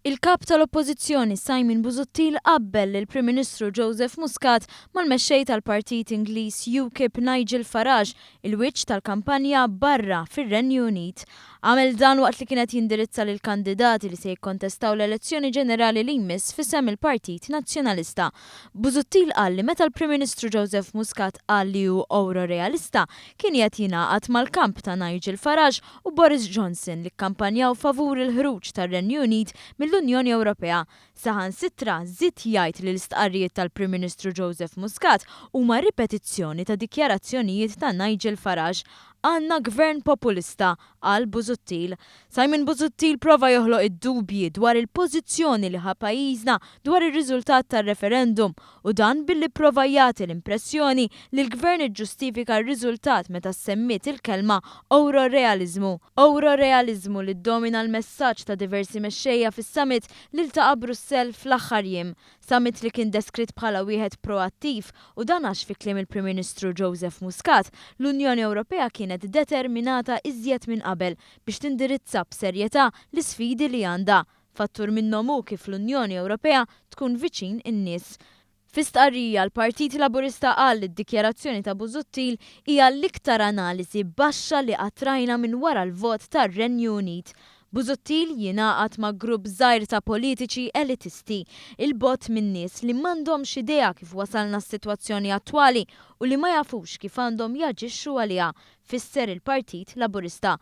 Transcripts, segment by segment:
Il-Kap tal-Oppożizzjoni Simon Busuttil qabbel lill-Prim Ministru Joseph Muscat mal-mexxej tal-Partit Ingliż UKIP Nigel Farage, il-wiċċ tal-kampanja barra fir-Renju Unit. Għamel dan waqt li kien qed jindirizza lill-kandidati li se jikkontestaw l-elezzjoni ġenerali li jmiss f'isem il-Partit Nazzjonalista. Busuttil qal li meta l-Prim Ministru Joseph Muscat qal li hu Ewrorealista kien qiegħed jingħaqad mal-kamp ta' Nigel Farage u Boris Johnson li kkampanjaw favur il-ħruġ tar-Renju Unit mill-Unjoni Ewropea. Saħansitra żied jgħid li l-istqarrijiet tal-Prim Ministru Joseph Muscat huma ripetizzjoni ta' dikjarazzjonijiet ta' Nigel Farage. Għandna Gvern populista, qal Busuttil. Simon Busuttil prova joħloq id-dubji dwar il-pożizzjoni li ħa pajjiżna dwar ir-riżultat tar-referendum u dan billi pprova jagħti l-impressjoni li l-Gvern iġġustifika r-riżultat meta ssemmiet il-kelma Ewrorealiżmu. Ewrorealiżmu li ddomina l-messaġġ ta' diversi mexxejja fis-summit li ltaqa' Brussell fl-aħħar jiem. Summit li kien deskritt bħala wieħed proattiv u dan għax fi kliem il-Prim Ministru Joseph Muscat, l-Unjoni Ewropea kienet determinata iżjed minn qabel biex tindirizza b'serjetà l-isfidi li għandha. Fattur minnhom hu kif l-Unjoni Ewropea tkun viċin in-nies. Fi stqarrija, l-Partit Laburista qal li d-dikjarazzjoni ta' Busuttil hija l-iktar analiżi baxxa li qatt rajna minn wara l-vot tar-Renju Unit. Busuttil jingħaqad ma' grupp żgħir ta' politiċi elitisti, 'il bogħod min-nies li m'għandhomx idea kif wasalna s-sitwazzjoni attwali u li ma jafux kif għandhom jaġixxu għaliha, fisser il-Partit Laburista.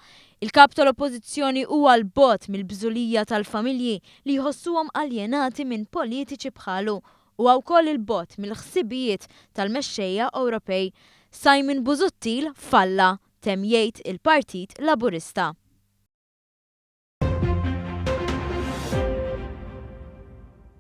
Il-Kap tal-Oppożizzjoni huwa 'l bogħod mill-bżulija tal-familji li jħossuhom aljenati minn politiċi bħalu. Huwa wkoll 'il bogħod mill-ħsibijiet tal-mexxejja Ewropej. Simon Busuttil falla, temm jgħid il-Partit Laburista.